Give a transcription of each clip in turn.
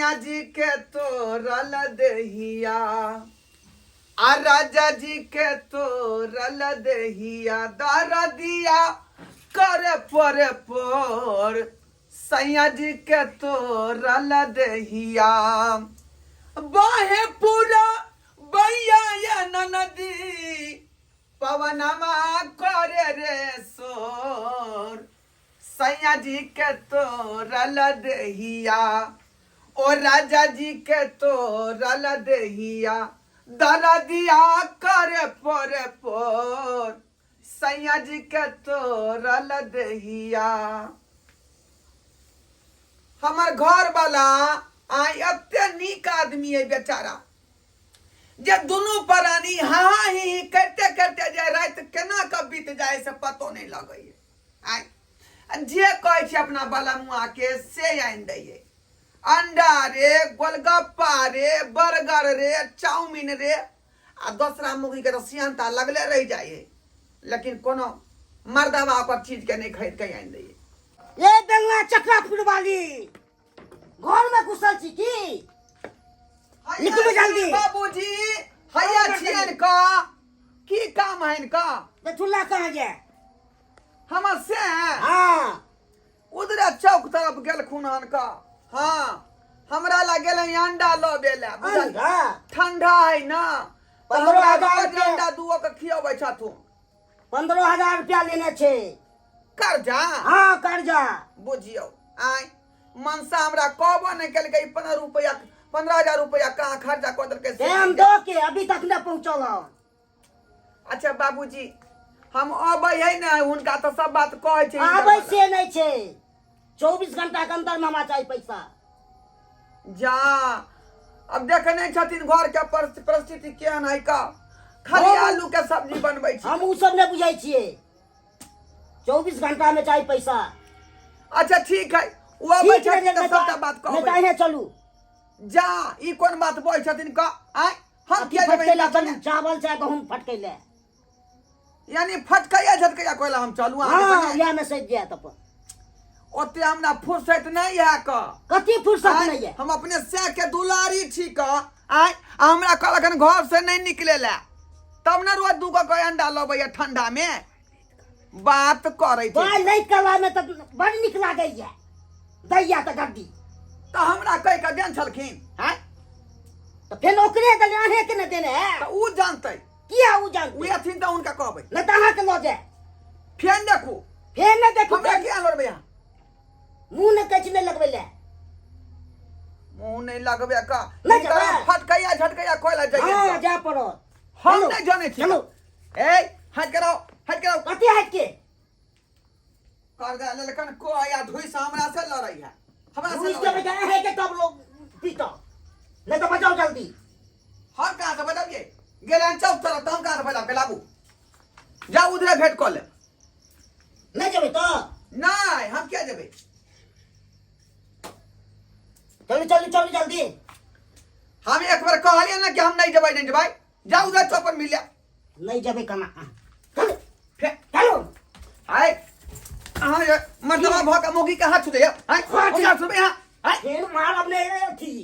सैया जी के तोरल देहिया आ राजा जी के तोरल देहिया दरदिया करे पर पर सैया जी के तोरल देहिया बाहे पूरा बैया या ननदी पवनमा करे रे सोर सैया जी के तोरल देहिया ओ राजा जी के तोरल देहिया दरदिया करे पोरे पोर सैया जी के तोरल देहिया। हमर घर वाला आइ एते नीक आदमी है बेचारा जे दुनू प्राणी हा हा ही ही करते करते जे राति केना कऽ बीत जाय से पतो नहि लगैए। आइ आ जे कहै छी अपना बलमुआ के से आनि दैए, अंडा रे, गोलगप्पा रे, बर्गर रे, चाउमीन रे, आ दोसरा मुर्गीके तऽ सियानता लगले रहि जाइ है, लेकिन कोनो मर्दबा ओकर चीजके नहि खरीद के आनि दैए। ए बेलना चकरा फुटवाली, घर में घुसल छी की? निकलू जल्दी। बाबूजी हैया छियन का की काम है इनका? बेथुल्ला कहाँ गया? हमर से हाँ उधरे चौक तरफ गेलखुन हन का। हाँ हमरा ला गेल हन अंडा लबे ला, बुझल? अंडा? ठंडा है ना, तऽ पंद्रह हमरा हजार रोज रुपया। अंडा दूओ के खियबै छथुन। 15,000 रुपया लेने छै कर्जा? हाँ कर्जा। बुझियौ आय मनसा हमरा कहबो नहि केलकै, 15 रुपया 15,000 रुपया कहाँ खर्चा कऽ देलकै से टाइम दऽ के अभी तक नहि पहुँचल हन। अच्छा बाबूजी हम अबै है ने हुनका तऽ सब बात कहै छै। आबै से नहि छै, 24 घंटा के अंदर में हमरा चाही पैसा। जा अब देखे नहि छथिन घर के परिस्थिति केहन है का, खाली आलू के सब्जी बनबै छी। हम उ सब नहि बुझै छियै, 24 घंटा में चाही पैसा। अच्छा ठीक है, ओ अबै ठीक है, छथिन तऽ नहि सबटा बात नहि तऽ कहबै। अहीँ चलू। जा ई कोन बात बजै छथिन का? आँय हम अथी किया जेबै फटकै ला हिनका चलू, संगे? चावल चाहे गहूम फटकै ला। यानी फटकैया झटकैया कोइला हम चलू अहाँके हाँ, संगे? इएह में सजि जायत अपन। ओते हमरा फुर्सत नहीं है क। कथी फुर्सत आँय, नहीं है? हम अपने से के दुलारी छी क। आँय, आ हमरा कहलक हन घर से नहीं निकले ला, तब ने रोज दूगो के अंडा लबैया ठंडा में बात करै छै। बाल नहीं कला में तऽ बड़ नीक लागैया, दैया तऽ गड्डी। तऽ हमरा कहि के देन छलखिन हैं? तऽ फेर ओकरे देले, अहें के ने देने है। तऽ उ जानतै। किया उ जानतै? उ एथिन तऽ हुनका कहबै। नहि तऽ अहाँके लऽ जाय। फेर देखू। फेर नहि देखू। हमरा किया लड़बै अहाँ? मुँह नहि कहै छी नहि लगबै लए। मुँह नहि लगबै का? नहि जेबै। फटकैया झटकैया कोइला जाइए। हाँ, जाय पड़त। हम चलू, नहि जानै छी। चलू। ए हट के रहो, हट के रहो। कथी हट के? कर्जा लेलकन को या धुइस हमरा से लड़ै है, हमरा से धुइस के लड़ै है। बजाय है के तब लोग पीटो, नहीं तो बचाओ जल्दी। हम कहाँ से बचाबिए? गेल हन चौक तरफ तऽ हम कहाँ से बचाबके लाबू? जाउ उधरे भेंट कऽ लेब। नहीं जेबै तऽ? नहीं, हम किया जेबै? चलू चलू चलू जल्दी। हम एक बार कहलियै ना कि हम नहीं जेबै, नहीं जेबै। जाउ उधर चौक पर मिल लिया। नहीं जेबै कना? चलू। फेर चलू। आय अहाँ जे मर्दबा भऽ कऽ मौगी के हाथ छुदैया, आय, हाथ ओकरा छुबै अहाँ, आय। फेर मारब नहि अथी।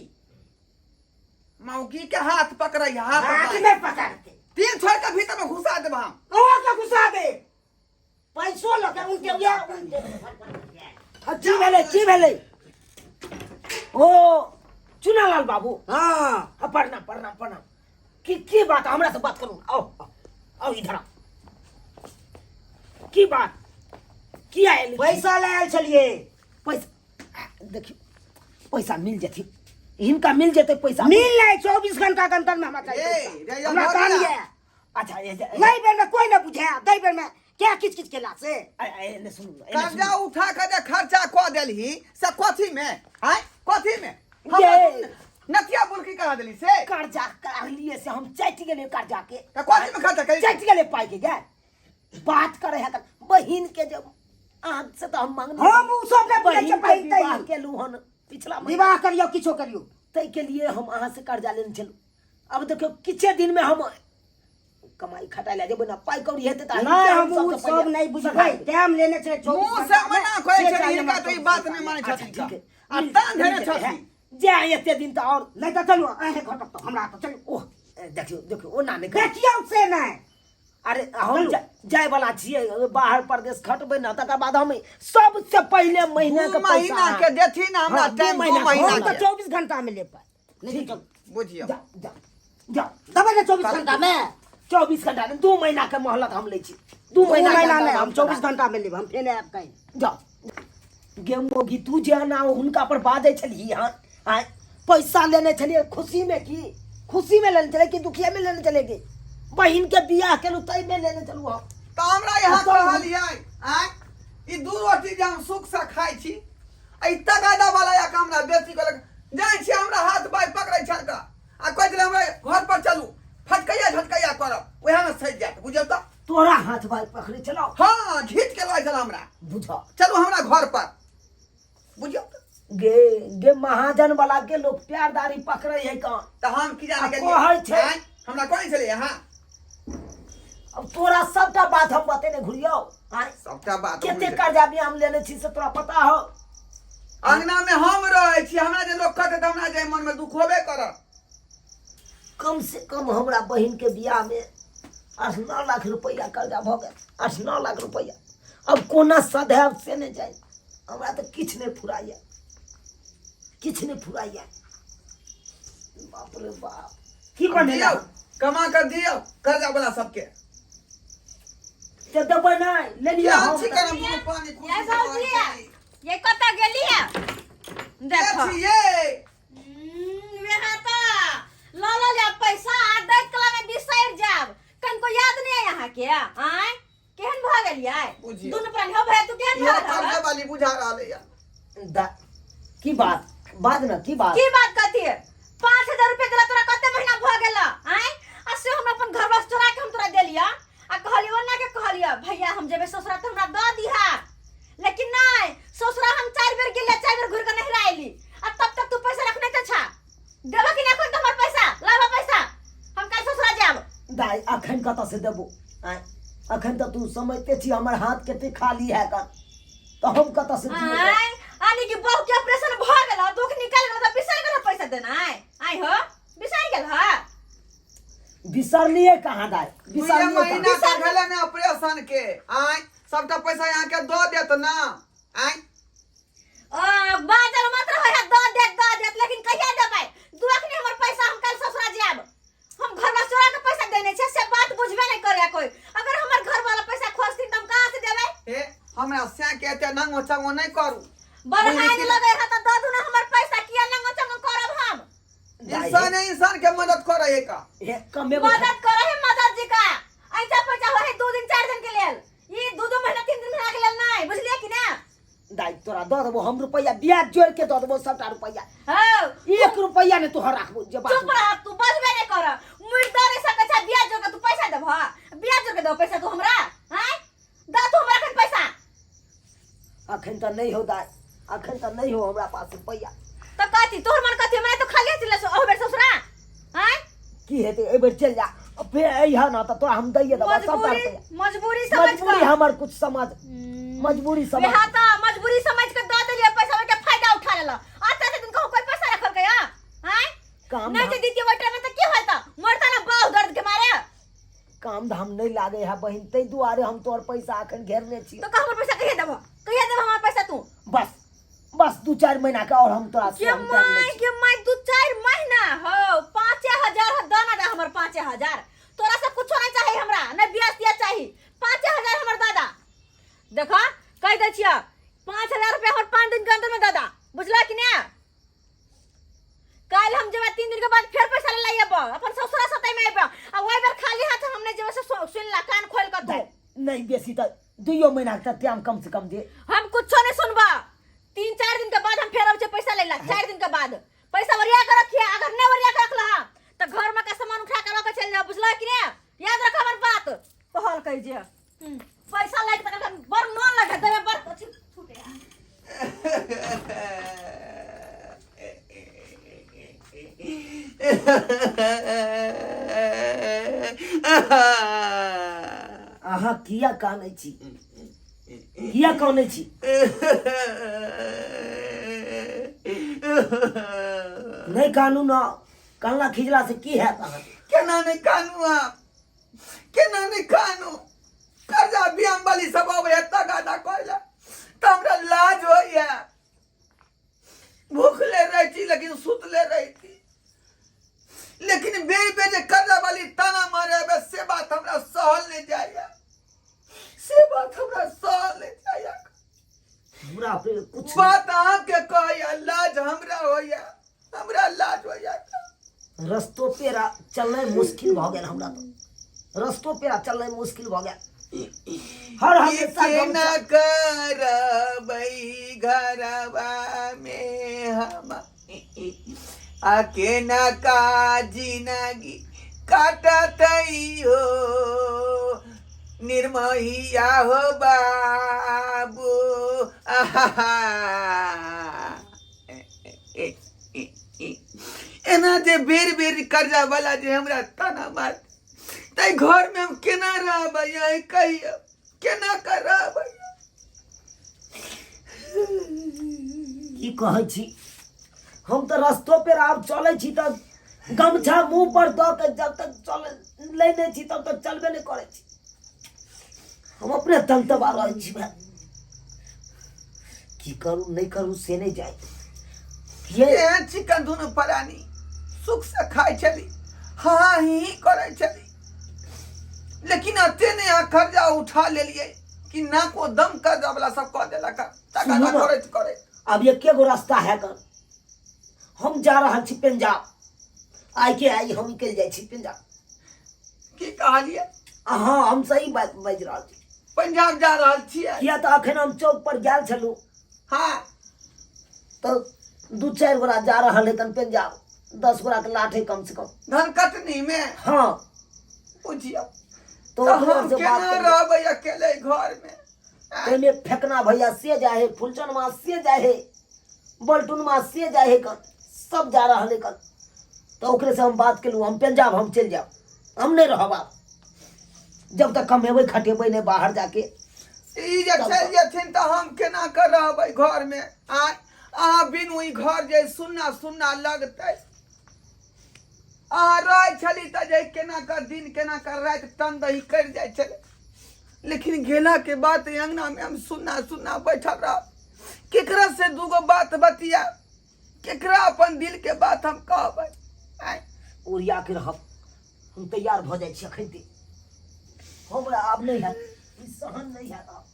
मौगी के हाथ पकड़ै है, हाथ हाथ पकड़ै। नहि पकड़तै। तीन छोड़ के भीतर में घुसा देब हम। ओ के घुसा दे। पैसो लऽ के उनके उहे उनके। की भेलै, की भेलै? ओ चुनालाल बाबू। हाँ। हाँ, प्रणाम प्रणाम प्रणाम। की बात? हमरा से बात करू। आओ आओ, आओ इधर आओ। की बात? की आयल? पैसा लए आयल छलियै। पैसा? देखियौ पैसा मिल जेथिन, हिनका मिल जेतै पैसा। मिल नहि, 24 घंटा के अंदर में हमरा चाही ए, पैसा। रे, हमरा भऽ काम गेला। यऽ। अच्छा, ए, ए, नहीं बेर में कोई नहीं बुझे, दई बेर में क्या किच किच केला से। ए, ए, ने सुनू, ए, ने कर्जा सुनू। उठा के जे खर्चा कऽ देलही से कथी में? आँय, कथी में? ये। हमरा नथिया बुलकी करा देली से? कर्जा करलिए से हम चटि गेलिए कर्जा के। तऽ कथी में खर्चा करी? चटि गेलिए पाई के। गे बात करे है तऽ बहिन के जब आग से तऽ हम मांगने हम उ सब नहि बुझै छियै, बहिन के बहिन तहिन। विवाह केलहुँ हन पिछला महीना। विवाह करियौ, किछो करियौ। ताहि के लिए हम अहाँ से कर्जा लेने छलहुँ। अब देखियौ किछे दिन में हम कमाई खटाइ लए जेबै ने, पाइ कौड़ी हेतै तऽ नहि, हम हम उ सबसँ सब पहिले नहि बुझबै। सधाइ देबै। टाइम लेने छै 24 मुँह से घंटा में, मना करै से छै, चाही हिनका हमरा तऽ ई 24 बात घंटा नहि मानै अच्छा, छथिन। ठीक है। आ मिल तान जेतै, धेने मिल जेतै, छथिन। जे एते दिन तऽ आओर नहि तऽ चलू अहें घटब तऽ हमरा तऽ चलू। ओह देखियौ देखियौ ओना नहि करू। देखियौ से नहि। अरे हम चलू। जाय वाला छियै बाहर परदेश खटबै ने, तकर बाद हम सबसे पहिले महीना दू के पैसा महीना के देथिन हमरा हाँ, दू टाइम, दू महीना के। महीना हम तऽ के। 24 घंटा मे लेब पाइ। नहि तऽ चलू। बुझियौ। जा जा जा। देबै ने 24 घंटा मे? 24 घंटा नहि, 2 महीना के मोहलत हम लै छी। 2 दू महीना के महीना अंदर नहि, हम हम 24 घंटा मे लेब, हम फेर आयब काल्हि। जा गे मोगी, तू जे एना हुनका पर बाजै छलही हन, आँय पैसा लेने छलियै खुशी मे, की खुशी मे लेने छलियै कि दुखिया मे लेने छलियै? की बहिन के बियाह केलहुँ ताहिमे लेने छलहुँ हम। तऽ हमरा यहाँ आ तब कहलियै आँय, ई 2 रोटी जे हम सुख से खाइ छी, आ ई तगादा वाला या हमरा बेसी कहलक जाइ छी, हमरा हाथ बाइ पकड़ै छल तऽ आ कहै छलै हमरा घर पर चलू, फटकैया झटकैया करब, उएह मे सजि जायत। बुझियौ तऽ तोरा हाथ बाइ पकड़ै छलौ? हाँ, घीच के लऽ छल हमरा। बुझ चलू हमरा घर पर, बुझियौ तऽ। गे गे महाजन वाला के लोग प्यारदारी पकड़ै है कहाँ? तऽ हम की जाने आ गेलियै? कहै छै। आँय, हमरा कहै छलै अहाँ। अब तोरा सबटा बात हम बतेने घुरियौ। आँय सबटा बात कते बुझि कर्जा भी हम लेने छी से तोरा पता हो? अंगना में हम रहै छी, हमरा जे लोग कहतै तऽ हमरा जे मन में दुख होबे करत। कम से कम हमरा बहिन के बियाह में 8-9 लाख रुपया कर्जा भऽ गेल, 8-9 लाख रुपया। अब कोना सधायब से नहि जानि, हमरा तऽ किछु नहि फुराइया, किछु नहि फुराइया। बाप रे बाप, की बनेला? दियौ, कमा कर दियौ कर्जा वाला सबके। तऽ देबै नहि लेलियै क्या हम। छी करम दुनू पानी खुशी ये से भौजी, रहै छी। ये कतऽ गेली है? के देखो। छियै? वएह तऽ लऽ लऽ जायब पैसा आ दैत कला में बिसरि जायब, कनिको याद नहि अइ अहाँके? आँय केहन भऽ गेलियै बुझियौ। दुनू प्राणी? हो भैया, तू केहन इहो भऽ गेल? कर्जा वाली बुझा रहल है। की बात बाज न, की बात? की बात कथी? 5000 रुपया देला तोरा कते महीना भऽ गेल? आँय आ से हम अपन घर वास चोरा के हम तोरा देलिया आ कहलियै ओना के कहलियै भैया हम जेबै ससुरा तऽ हमरा दऽ दिहा, लेकिन नहीं, ससुरा हम 4 बेर गेलियै, 4 बेर घुरि के नहिरा अयली आ तब तक तू पैसा रखने तऽ छा। देबऽ कि नहि एखन तऽ हमर पैसा? लाबऽ पैसा, हम काल्हि ससुरा जायब। दाइ अखन कतऽ से देबो? आँय अखन तऽ तू समझते छी हमर हाथ कते खाली है कन, तऽ हम कतऽ से दियौ? आँय यानी कि बहू के ऑपरेशन भऽ गेल, दुख निकल गेल तऽ बिसरि गेल पैसा देनाइ? आँय हो, बिसरि गेल ह? बिसरलियै कहाँ दाइ, दुइये बिसरलियै महीना कहाँ? के भेलै ने ऑपरेशन के, आँय सबटा पैसा यहाँ के दऽ देत ना? आँय बाजल मत रहो है, दऽ देत दऽ देत, लेकिन कहिया देबै? दू अखनी हमर पैसा, हम काल्हि ससुरा जायब। हम घर में चोरा के पैसा देने छै से बात बुझबे नहीं करे कोई। अगर हमर घर वाला पैसा खोजथिन तऽ हम कहाँ से देबै? हे हमरा सैं के एते नंगो चंगो नहीं करू। बरहाइन लगे है तऽ दऽ दू ना हमर पैसा, किया नंगो चंगो करब हम? इंसान है, इंसान के मदद करे है का? हे कमे मदद करे है मदद जी का ऐसा पैसा हो है 2 दिन 4 दिन के लेल, ई 2-2 महीना 3-3 महीना के लेल नहीं, बुझलिए कि ना? दाइ तोरा दऽ देबो हम रुपैआ, ब्याज जोड़ के दऽ देबो सबटा रुपैआ। हौ 1 रुपैआ नहि तोहर राखबो जे बात। चुप रह तू, बजबे नहीं कर, मुड़ दऽ नहीं सकै छै। ब्याज जोड़ के तू पैसा देबह? ब्याज जोड़ के देबह पैसा तू हमरा? आँय दऽ तू हमरा एखन पैसा। अखन तऽ नहि हो दाइ, अखन तऽ नहि हो हमरा पास रुपैआ। तऽ कथी तोहर मन कथी? हमरा तो खाली हाथ चलि अहू बेर ससुरा? आँय की हेतै, एहि बेर चलि जा, फेर अइहऽ ना तऽ तोरा हम दैये देबऽ सबटा मजबूरी रुपैआ। मजबूरी समझ मजबूरी कऽ हमर कुछ समझ, मजबूरी समझ। वएह तऽ मजबूरी समझ के दऽ देलियै पैसा, ओहिके फायदा उठा लेलऽ। अच्छा दिन कहूँ कोई पैसा रखल गया? आँय काम नहीं धाम जे दीदी ओहि टाइम में तऽ की होता? मरता ना बाहु दर्द के मारे। काम धाम नहीं लागे है बहिन, ताहि दुआरे हम तोहर पैसा अखन घेरने छी। तो कह हमर पैसा कहिया देबह? कहिया देबह हमर पैसा तू? बस बस 2-4 महीना के और हम तोरा से के हम टाइम लै माय छी। के my, 2-4 महीना हो? 5000 दऽ ना दे हमर 5000। तोरा से कुछो नहीं चाही हमरा, नहीं ब्याज तियाज चाही, 5000 हमर दादा। देखा कह दै छियै, 5000 रुपया हमर 5 दिन के अंदर में दादा, बुझला कि ना? काल्हि हम जेबै, 3 दिन के बाद फेर पैसा ले अयबै, अपन ससुरा सतै में अयबै आ ओहि बेर खाली हाथ हम नहीं जेबै से सुन ला कान खोल के तू। नहीं बेसी तऽ 2 महीना के टाइम कम से कम दे। हम कुछो नहीं सुनबा, 3-4 दिन के बाद हम फेर अबै पैसा ले ला। 4 दिन के बाद पैसा ओरिया के रखिए, अगर नहीं ओरिया के रखला तो घर में का सामान उठा के लऽ के चलि जाओ, बुझला कि नहीं? याद रख हमर बात। कहल कहि जे पैसा लाइक तक बड़ मन लगे देबे बड़ अथी छूटे। अहाँ किया कानै छी, किया कानै छी? नहि कानू न, कानला खिजला से की हैत अहाँके? केना नहि कानू अहाँ, केना नहि कानू? कर्जा बियाम वाली सब अबै है तगादा करै लए तऽ हमरा लाज होइए। भूखले रहै छी लेकिन सुतले रहै छी, लेकिन बेर बेर जे कर्जा वाली ताना मारे आबे से बात हमरा सहल नहि जाइए, से बात हमरा सहल नहि जाइए। बुरा पे कुछ बात अहाँके कहैया, लाज हमरा होइया, हमरा लाज होइया। रस्तो पेरा चलनाइ मुश्किल भऽ गेल हमरा, तऽ रस्तो पेरा चलनाइ मुश्किल भऽ गेल। हर हमेशा केना करबै घरवा में हम आ केना का जिनगी काटतै हो निर्महिया हो बाबू। आहा, एना जे बेर बेर कर्जा वाला जे हमरा ताना मार तै घर में हम केना रहबै? अहीं कहियौ, केना कर रहबै? की कहै छी, हम तऽ रस्तो पेर आब चलै छी तऽ गमछा मुँह पर दऽ के जब तक चल लै नहि छी तब तक चलबे नहि करै छी। हम अपने तंग तबाह रहै छी भाय, की करू नहि करू से नहि जाय। ये एहन चिकन दुनू प्राणी सुख से खाइ छली, हाँ ही ही करै छली, लेकिन एते नहि अहाँ कर्जा उठा लेलियै कि नाको दम कर्जा वाला सब कऽ देलक तगादा सुनू ना। करैत करैत। आब एके गो रास्ता है कन, हम जा रहल छी पंजाब, आइ के आइ हम निकलि जाइ छी पंजाब। की कहलियै? हाँ, हम सही बात बाजि रहल छी। पंजाब जा रहल छियै? किया तऽ अखन हम चौक पर गेल छलहुँ। हाँ। तऽ दू चारि गोरा जा रहल है कन पंजाब, 10 गोरा के लाठ है कम से कम। धन कटनी में? हाँ। बुझियौ तो तऽ ओकरे हम से बात केना करियै। रहबै अकेले घर में? ताहिमे फेकना भैया से जाए है, फुलचन माँ से जाए है, बलटुन माँ से जाए है, कन सब जा रहल है कन। तऽ ओकरे से हम बात केलहुँ, हम पंजाब हम चलि जायब, हम नहि रहब आब जब तक कमेबै खटेबै नहि बाहर जाके। ई जे चलि जेथिन तऽ हम केना कऽ रहबै घर में? आय, अहाँ बिनु ई घर जे सुन्ना सुन्ना लगतै। अहाँ रहै छली तऽ जे केना कऽ दिन केना कऽ राति टन दही करि जाइ छलै, लेकिन गेला के बाद ई अंगना में हम सुन्ना सुन्ना बैठल रहब। केकरा से दूगो बात बतिया, केकरा अपन दिल के बात हम कहबै? आँय? ओरिया के रहब, हम तैयार भऽ जाइ छी अखन ते। हमरा आब नहि हैत ई सहन, नहि हैत आब।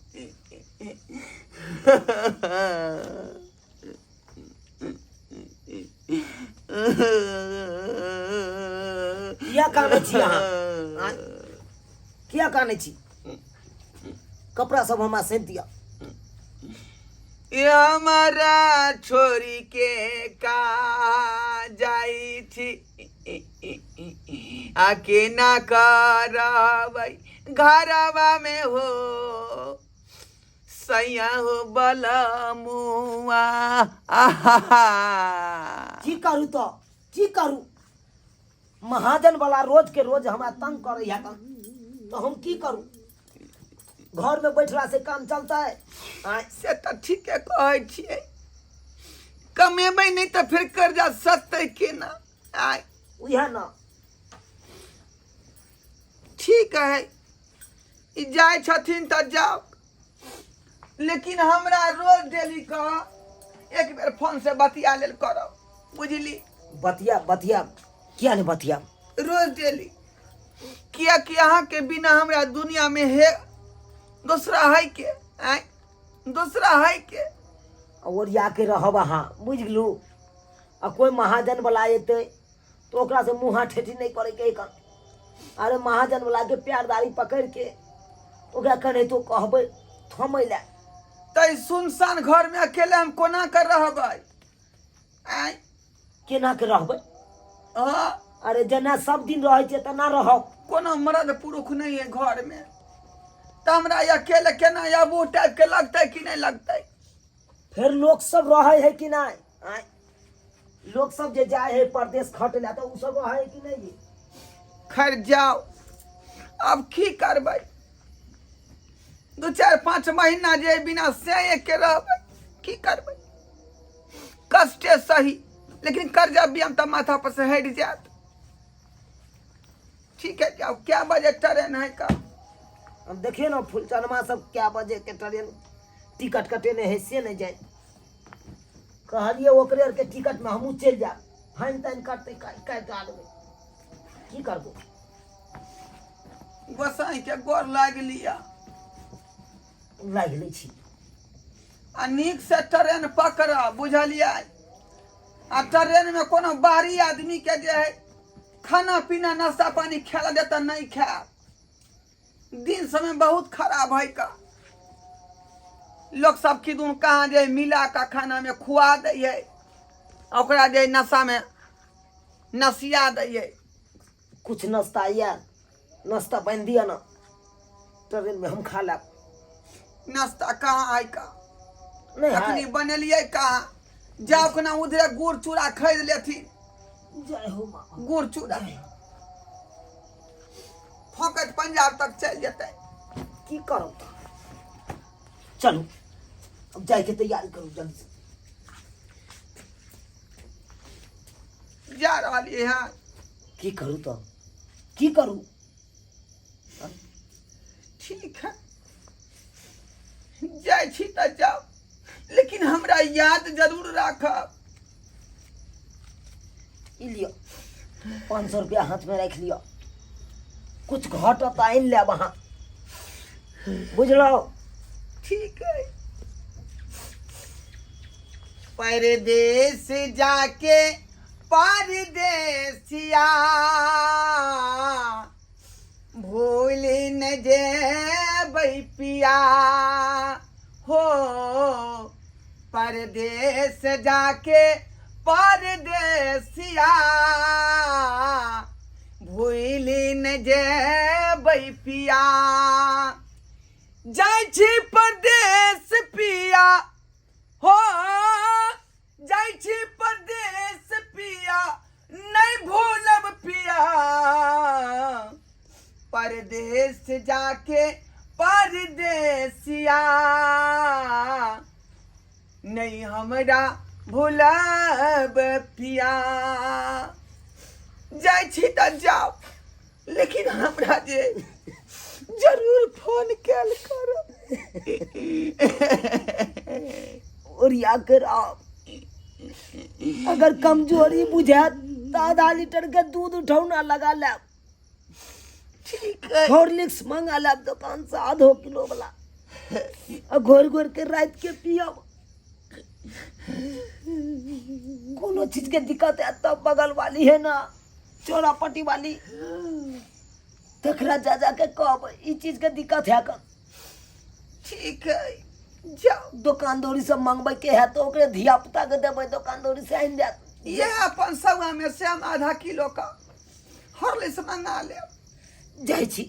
किया कानै छी अहाँ? आँय? किया कानै छी? कपड़ा सब हमरा सैंत दिअ। ये हमारा छोरी के का जाई छी आ केना करबै घरवा में हो सैया हो बलमुआ। आहा, की करू तऽ की करू? महाजन वाला रोज के रोज हमरा तंग करैया तऽ हम की करू? घर में बैठला से काम चलतै? आँय? से तऽ ठीके कहै छियै, कमेबै नहि तऽ फेर कर्जा सतै केना? आँय? उएह न। ठीक है, ई जाइ छथिन तऽ जाउ, लेकिन हमरा रोज डेली कह एक बेर फोन से बतिया लेल करब, बुझली? बतिया बतिया, किया नहि बतिया? रोज डेली, कियाकि अहाँके बिना हमरा दुनिया में हे दोसरा है के? आँय, दोसरा है के? ओरिया के रहब अहाँ, बुझि गेलू? आ कोइ महाजन वाला एतै तऽ ओकरासँ मुँहा ठेठी नहि करैके है कन। अरे महाजन वाला के प्यारदारी पकड़ि के ओकरा कनाहितो कहबै थमै लए। तऽ सुनसान घर में अकेले हम कोना कर रहबै? आँय? केना के रहबै? हाँ। अरे जेना सब दिन रहै छै तेना रहब। कोनो मर्द पुरुख नहीं है घर में तऽ हमरा अकेले केना आबू टाइप के लगतै कि नहि लगतै? फेर लोक सब रहै है कि नहि? आँय, लोक सब जे जाइ है परदेश खटै लए तऽ ओ सब रहै है कि नहि? खैर जाओ, अब की करबै? 2 4 5 महीना जे बिना से के रहबै, की करबै? कष्टे सही लेकिन कर्जा बियाम तऽ माथा पर से हटि जायत। ठीक है, जाओ। क्या बजे ट्रेन है का? अब देखिए ना, फुलचनमा सब क्या बजे के ट्रेन टिकट कटेने है से नहीं जाए। कहलिए ओकरे आरके टिकट में हमहूँ चलि जायब, फाइन ताइन कटतै काटि काटि आनबै, की करबो। गोसाई के गोर लागि लिअ। लागि लै छी। आ नीक से ट्रेन पकड़, बुझलियै? आ ट्रेन में कोनो बाहरी आदमी के जे है खाना पीना नाश्ता पानी खाए ला देता नहीं खायब। दिन समय बहुत खराब है का, लोग सब किदुन कहाँ जे मिला का खाना में खुआ दै है, ओकरा जे नशा में नसिया दै है। कुछ नाश्ता या नाश्ता बन दिया ना, ट्रेन में हम खा लेब। नाश्ता कहाँ है का? नहीं अखनी है। बनेलियै कहाँ? जाओ कोना उधरे गुड़ चूड़ा खरीद लेथिन। जय हो माँ। गुड़ चूड़ा फोकट पंजाब तक चलि जेतै। की करब, चलू अब जायके तैयारी करू जल्दी से। जा रहलियै हँ। की करू तऽ, की करू? ठीक है, जाइ छी तऽ जाउ, लेकिन हमरा याद जरूर राखब। ई लिअ, 500 रुपया हाथमे राखि लिअ, कुछ घटत तऽ आनि लेब अहाँ, बुझलहुँ? ठीक है। परदेश जाके परदेसिया भूल न जेबै पिया हो, परदेश जाके परदेसिया भूल न जेबै पिया। जाइ छी परदेश पिया हो, जाइ छी परदेश पिया, नहीं भूलब पिया। परदेश जाके परदेसिया नहीं हमरा भूलब पिया। जाइ छी तऽ जाउ, लेकिन हमरा जे जरूर फोन कैल करब। ओरिया के राम, अगर कमजोरी बुझायत तऽ आधा लीटर के दूध उठौना लगा लेब। ठीक है। हॉर्लिक्स मंगा लेब दोकान से आधो किलो वाला, आ घोर घोर के रात के पियब। कोनो चीज के दिक्कत है तब बगल वाली है ना, चौरा पट्टी वाली, तकरा जा जा के कहब ई चीज के दिक्कत है का। ठीक है, जाओ। दोकान दौरी सब मंगबै के है तो ओकरे धिया पुता के देबै, दोकान दौरी से आनि देत। ये अपन सौआ में से हम आधा किलो का हॉर्लिक्स मंगा लेब। जाइ छी,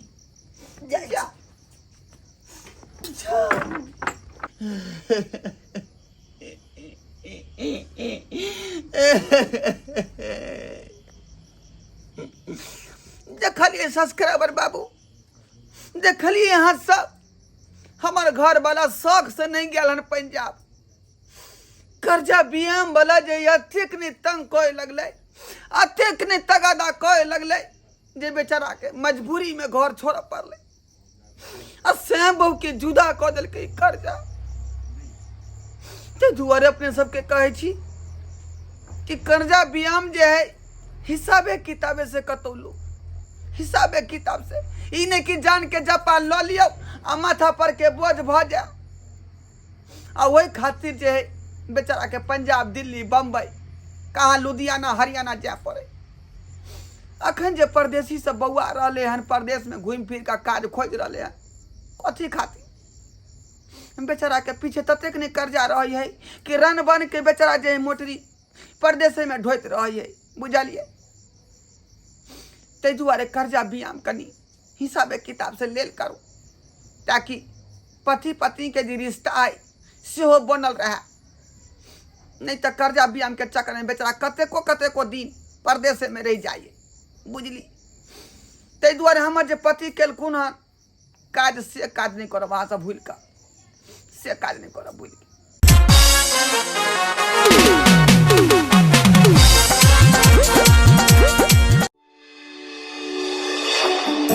जाइ छी। जाओ। जाओ। देखलिए सब्सक्राइबर बाबू, देखलिए अहाँ सब, हमर घर वाला शौक से नहीं गेल हन पंजाब। कर्जा बीएम वाला जे अतेक नहि तंग करे लगलै, अतेक नहि तगादा करे लगलै जे बेचारा के मजबूरी में घर छोड़ऽ पड़लै, आ श्याम बहू के जुदा कऽ देलकै कर्जा। ताहि दुआरे अपने सबके कहै छी कि कर्जा बियाम जे है हिसाबे किताबे से कतौ लू, हिसाबे किताब से, ई नहि कि जान के जपा लऽ लियौ आ माथा पर के बोझ भऽ जाय। आ ओहि खातिर जे है बेचारा के पंजाब, दिल्ली, बम्बई, कहाँ लुधियाना, हरियाणा जाय पड़े। अखन जे परदेसी सब बौआ रहले हन, परदेश में घूमि फिर के काज खोजि रहले हन, कथी खातिर? बेचारा के पीछे ततेक नहि कर्जा रहै है कि रन बन के बेचारा जे मोटरी परदेसे में ढोइत रहै है, बुझलियै? ताहि दुआरे कर्जा बियाम कनि हिसाबे किताब से लेल करू, ताकि पति पत्नी के जे रिश्ता है सेहो बनल रहे। नहीं तऽ कर्जा बियाम के चक्कर में बेचारा कतेको कतेको दिन परदेसे में रहि जाइए, बुझली? ताहि दुआरे हमर जे पति केलखुन हन काज, से काज नहि करब अहाँ सब भूलि कऽ, से काज नहि करब भूलि कऽ। है।